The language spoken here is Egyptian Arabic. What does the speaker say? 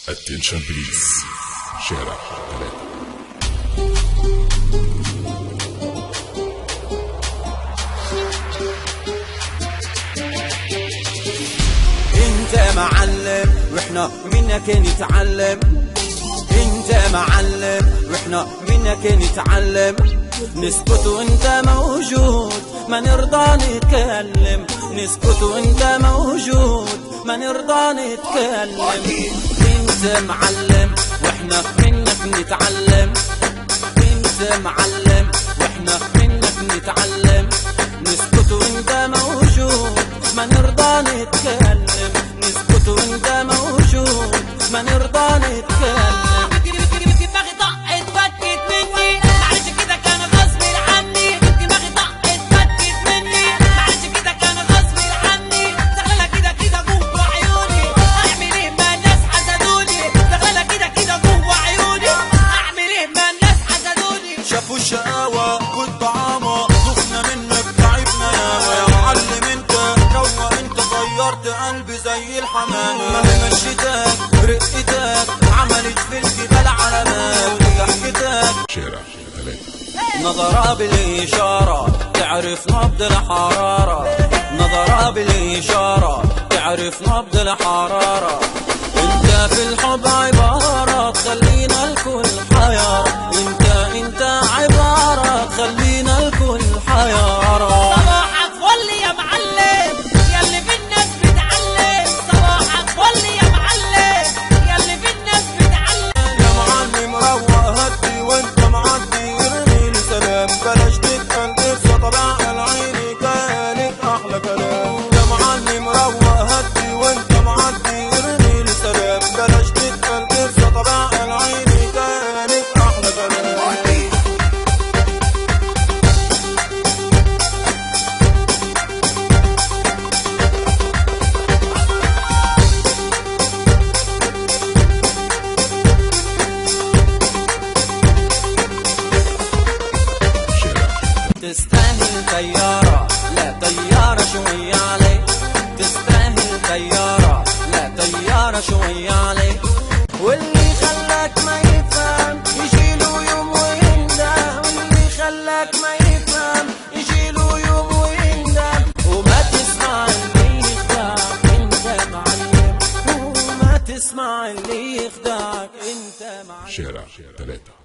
Attention please. شارع 3. انت معلم واحنا منك نتعلم، انت معلم واحنا منك نتعلم، نسكت وانت موجود ما نرضى نتكلم، نسكت وانت موجود ما نرضى نتكلم. انت معلم واحنا منك نتعلم، انت معلم واحنا منك نتعلم، نسكت وانت موجود ما نرضى نتكلم، نسكت وانت موجود ما نرضى نتكلم. دماغي طقت فكت مني، معلش كده كان غصب عني، دماغي طقت فكت مني، معلش كده كان غصب عني، زغلله كده كده جوه عيوني، اعمل ايه ما الناس حسدوني، زغلله كده كده جوه عيوني، اعمل ايه ما الناس حسدوني. شافوا الشقاوة والطعامة دخنا منك تعبنا ياما، يا معلم انت روق انت غيرت قلبي زي الحمامة، ما هي مشيتك رقتك عملت في الجبال علامات ضحكتك. شارع 3. نظرة بالإشارة تعرف نبض الحرارة، نظرة بالإشارة تعرف نبض الحرارة، انت في الحب عبارة تخلينا الكل حيارة، انت عبارة تخلينا الكل حيارة. صباحك فل يا معلم ياللي في الناس بتعلم، صباحك فل يا معلم ياللي في الناس بتعلم. يا معلم روق هدي وانت معدي ارمي لي سلام، بلاش تتقل قصة طبع العيني كانت احلى كلام. يا معلم روق هدي وانت معدي ارمي لي سلام، بلاش تتقل قصة طبع العيني كانت احلى كلام. تستاهل طيارة لا طيارة شوية عليك، تستاهل طيارة لا طيارة شوية عليك، واللي خلاك ما يفهم يجيله يوم ويندم، واللي خلاك ما يفهم يجيله يوم ويندم، وما تسمع اللي يخدعك انت معلم، وما تسمع اللي يخدعك انت معلم. شارع 3.